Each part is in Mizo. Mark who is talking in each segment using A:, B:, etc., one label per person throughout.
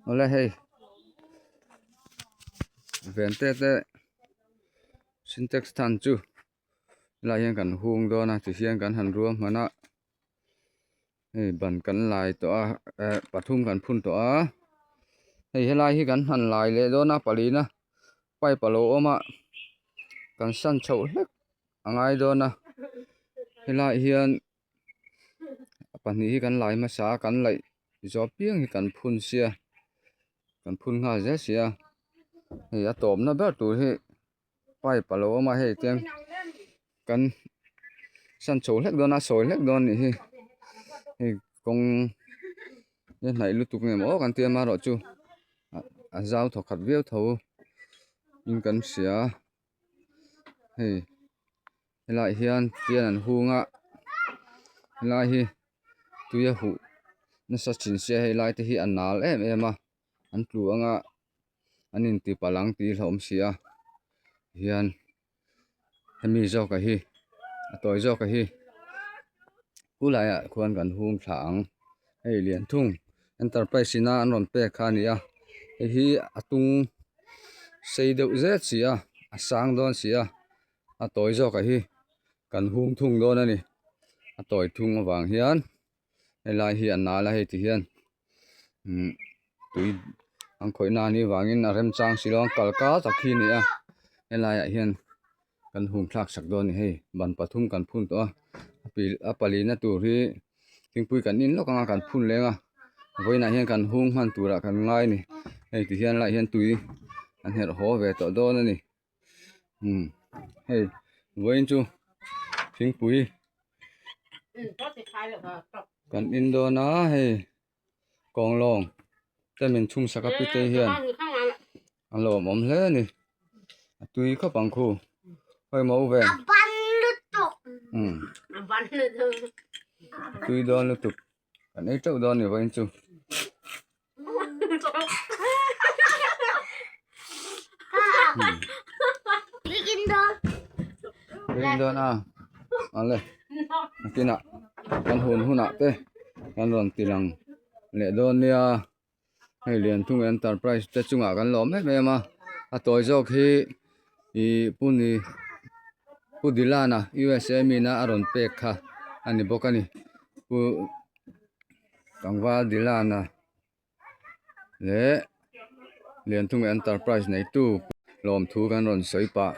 A: Awle hei vente te sintex than chu helai hian kan hung dawn a tihian kan han ruam hman a hei ban kan lai tawh a eh pathum kan phun tawh a hei helai hi kan han lai leh dawn a palina pipe a lo awm a kan san chhoh hlek a ngai dawn a helaiah hian pahnih hi kan lai hmasa a kan laih zawh apiang hi kan phun sia kan phun nghal zel sia hei a tawpna ber tur hi pipe a lo awm a hei tiang kan san chho hlek dawn a sawi hlek dawn a nih hi hei kawng hi a hnaih lutuk nge maw aw kan tia amaherawhchu a zau thawkhat viau tho in kan hria hei helaiah hian fian an hung a helai hi tui a huh nasa thin sia hei lai te hi a nal em em a an tlu anga an inti palh ang tih hlauhawm si a hian hemi zawk a hi a tawi zawk a hi khulaiah khuan kan hung thla ang hei lian thung enterprise ina an rawn pek kha a ni a hei hi a tung sei deuh zet si a a sang dawn si a a tawi zawk a hi kan hung thung dawn a ni a tawi thung avang hian helai hi a nal a hei ti hian umm tui an khawih na anih vangin a remchang si lo a kal kal tak hi a ni a helaiah hian kan hum thlak sak dawn a ni hei ban pathum kan phun tawh a a pi a palina tur hi thingpui kan in lawk anga kan phun leng a vawiinah hian kan hung hman turah kan ngai a ni hei ti hian laiah hian tui an herh haw ve tawh dawn a ni umm hei vawiin chu thingpui kan in dawn a hei kawnglawng te min chhung sak a pite hian a lawmawm hle a ni a tui khawp ang khu hawi maw ven umm a tui dawn lutuk kan ei teuh dawn a ni vawiin chu. In dawn a awle nakinah kan hun hunah te kan rawn ti lang leh dawn nia hei Lianthung enterprise te chungah kan lawm em em a a tawi zawk hi ih pu ni pu Dilana USA mina a rawn pek kha a ni bawk a ni pu Tlangval Dilana leh Lianthung Enterprise neitu lawmthu kan rawn sawi pah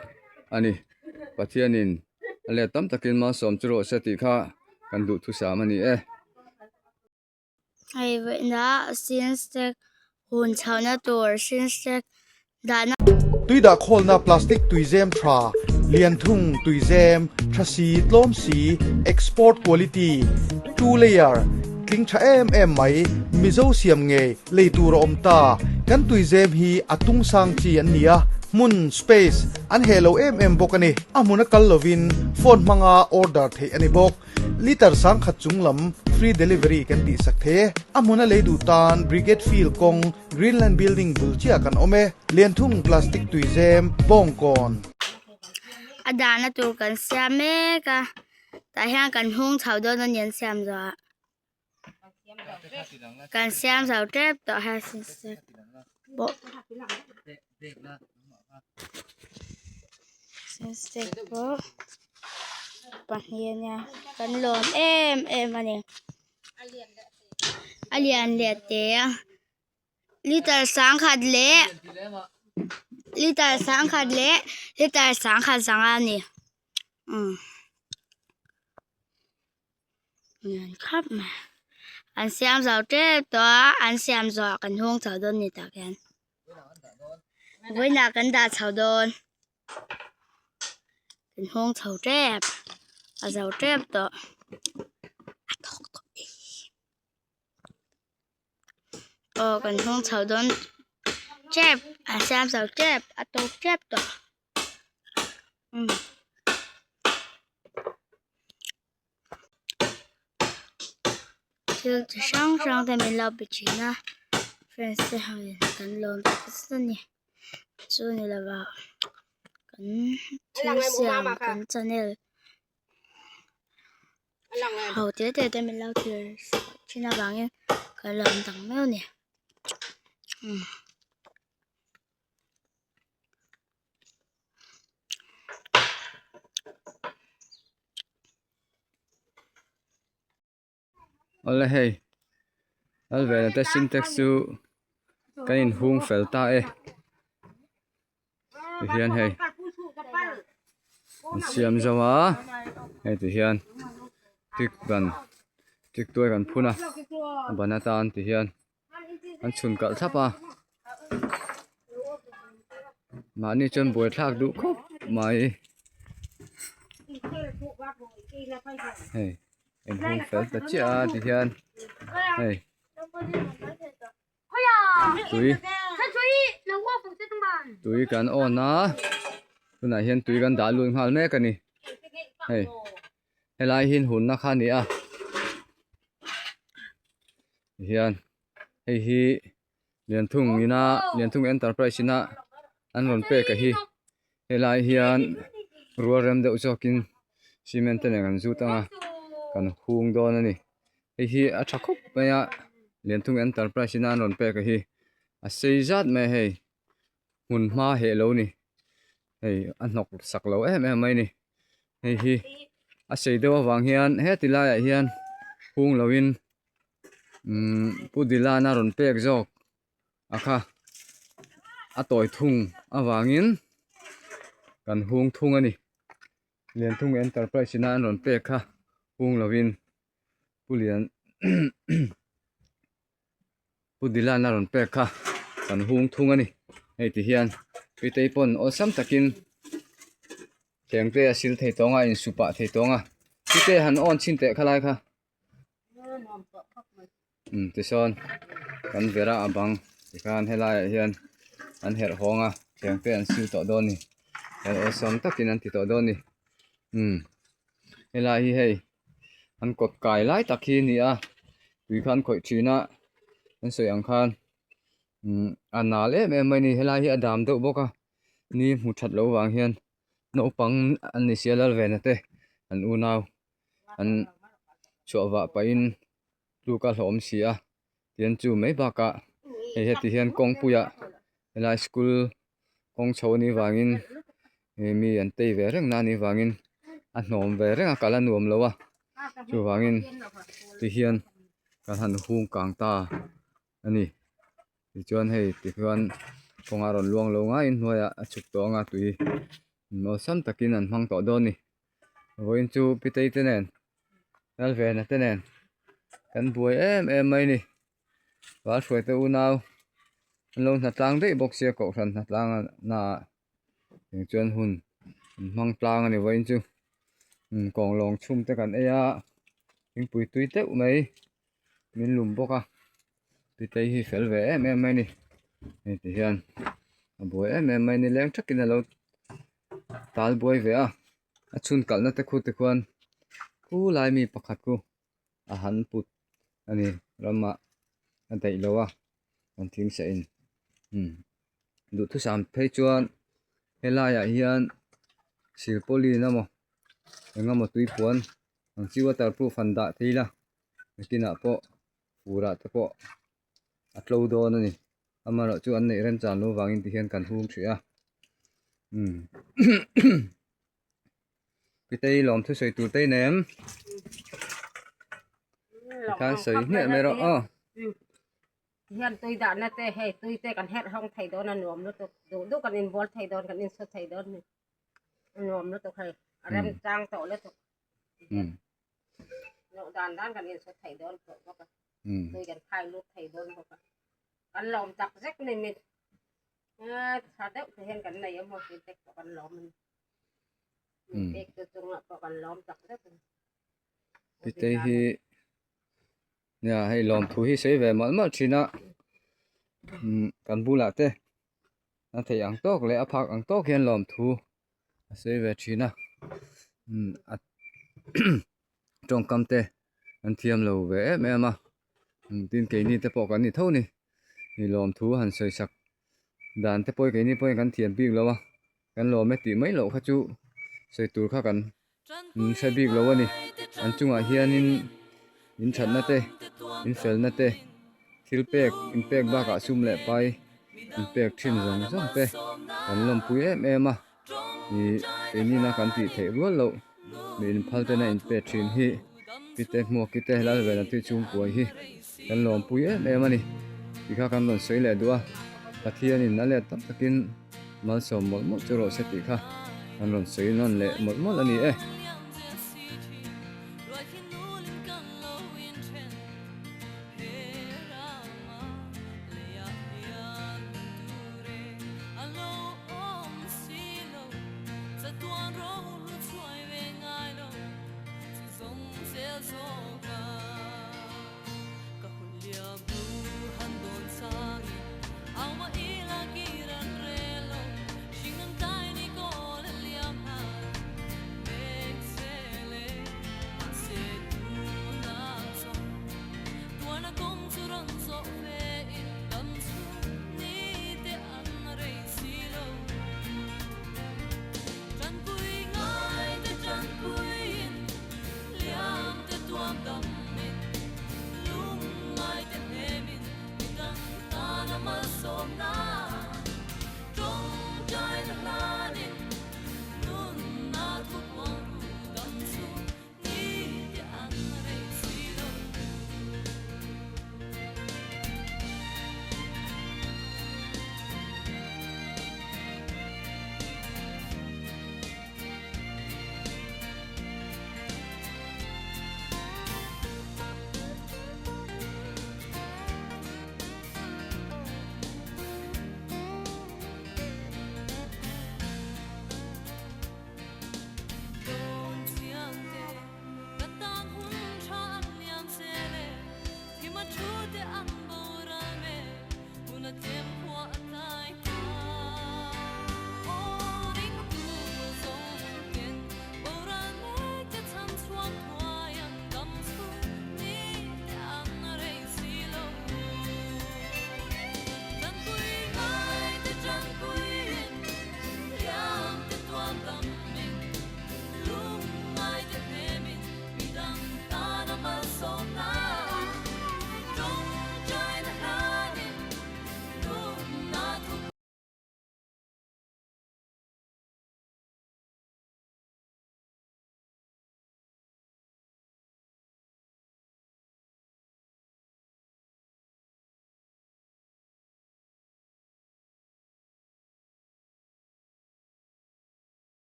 A: a ni. Pathianin a let tam takin malsawm chu rawh se tih kha kan duhthusam a ni e.
B: Hei vawiina sinstack hun chhohna tur sinstack dahna.
C: Tui dah khawlna plastic tuizem tha, lianthung tuizem, tha si, tlawm si, export quality, two layer, tling tha em em mai, Mizo siam ngei, lei tur a awm ta. Kan tuizem hi a tung sang chi an ni a, hmun, space, an heh lo em em bawk a ni. A hmun a kal lovin phone hmanga order theih a ni bawk. Litre sangkhat chung lam free delivery kan tihsak thei e. A hmun a lei duh tan Brigade Field kawng Greenland Building bul chiah kan awm e. Lianthung plastic tuizem bawngkawn.
B: A dahna tur kan siam mek a, tah hian kan hung chho dawn a ni an siam zawh ah. Kan siam zo tep tawh a pawh step pawh pahnih a nia kan lawm em em a ni a lian leh te a liter sangkhat leh liter sangkhat leh liter sangkhat zanga a ni umm. Khap mai an siam zo tep tawh a an siam zawh ah kan hung chho dawn ni tah khian vawiinah kan dah chho dawn kan hung chho tep a zo tep tawh a thawk tawh e aw kan hung chho dawn tep an siam zo tep a tawk tep tawh umm. Thil chi hrang hrang te min lo be thin a friends te ho in kan lawm tak zet a ni chu ni lova kan thil siam kan channel ho te te te min lo thlir thin avangin kan lawm tak meuh a ni.
A: Awle hei Lalvela te sintex chu kan in hung fel ta e tihian hei an siam zo a hei tihian tik ban tik tuai kan phun a a ban atan tihian an chhun kalh thlap a mahni chuan buaithlak duh khawp mai hei in hung fel ta chiah a tihian hei tui tui kan on a tunah hian tui kan dah lut nghal mek a ni hei. Helai hi hunna kha a ni a tihian hei hi Lianthung ina Lianthung enterprise ina an rawn pek a hi helai hian rual rem deuh zawkin cement te nen kan zut ang a kan hung dawn a ni hei hi a tha khawp mai a Lianthung enterprise ina an rawn pek a hi a sei zat mai a hei hmun hma heh lo ni hei a hnawk sak lo em em mai a ni. Hei hi a sei deuh avang hian heti laiah hian hung loin umm pu Dilana rawn pek zawk a kha a tawi thung avangin kan hung thung a ni Lianthung enterprise ina an rawn pek kha hung loin pu Lian Pu Dilana rawn pek kha kan hung thung a ni. Hei ti hian Pitei pawn awlsam takin thleng te a sil thei tawng a, a insu pah thei tawng a. Pitei han awn chhin teh kha lai kha. Umm tisawn kan vera a bang tikhan helaiah hian an herh hawng a, thleng te an sil tawh dawn a ni. Hian awlsam takin an ti tawh dawn a ni. Umm helai hi hei. An kawt kai lai tak hi a ni a tui kha an khawih thin a an sawi ang khan umm a nal em em mai a ni helai hi a dam deuh bawk a ni hmu that loh vang hian naupang an ni sia lal ve na te an unau an chhuah vah pahin tluk a hlauhawm si a tian chu mai bakah hei heti hian kawngpuiah helai school kawng chho anih vangin ih mi an tei ve reng na anih vangin a hnawm ve reng a kal a nuam lo a chuvangin tihian kan han hung kang ta a ni tichuan hei tikhuan kawngah rawn luang lo ngaiin hnuaiah a chhuk tawh anga tui awlsam takin an hmang tawh dawn a ni vawiin chu pitei te nen Lalvena te nen kan buai em em mai a ni Valhruai te unau an lo hnatlang daih bawk sia kohhran hnatlang naah eng chuan hun an hmang tlang a ni vawiin chu umm kawnglawng chhum te kan ei a thingpui tui deuh mai min lum bawk a pitei hi fel ve em em mai a ni hei ti hian a buai em em mai a ni leng thakin a lo tal buai ve a a chhun kalhna te khu te khuan khulai mi pakhat khu a han put a ni ramah a daih lo a an thing seh in umm duhthusam phei chuan helaiah hian silpauline emaw eng emaw tuipuan ang chi waterproof han dah thei ila nakinah pawh furah te pawh a tlo dawn a ni amaherawh chu an neih remchan loh vangin tihian kan hung hrih a umm Pitei lawm thusawi tur te i nei em? Tikhan sawi hmiah mai rawh aw.
D: Hian tui dahna te hei tui te kan herh hawng thei dawn a nuam lutuk duh duh kan inbual thei dawn kan insu thei dawn ni a nuam lutuk hei a remchang tawh lutuk loh dan dan kan insu thei dawn tawh bawk a tui kan khai lut thei dawn bawk a kan lawm tak zek ni mit tha deuh te hian kan nei a maw tih te pawh kan lawm a ni.
A: Pitei hi nia hei lawmthu hi sawi ve malh malh thin a umm kan bulah te a theih ang tawk leh a phak ang tawk hian lawmthu a sawi ve thin a umm a tawngkam te an thiam lo ve em em a tin keini te pawh kan ni tho ni ni lawmthu han sawi sak dan te pawh keini pawhin kan thiam bik lo a. Kan lawm e tih mai loh kha chu sawi tur kha kan hre bik lo a ni. An chungah hianin in thatna te, in felna te, Thil pek inpek bakah sum leh pai inpek thin zawng zawng te kan lawmpui em em a, ih keinin a kan tih theih rual loh mi inphal tena inpe thin hi pite hmuaki te lal ve na tui chhungkuai hi kan lawmpui em em a ni tih kha kan rawn sawi leh duh a, Pathianin a let tam takin malsawm mawlh mawlh chu rawh se tih kha kan rawn sawi nawn leh mawlh mawlh a ni e.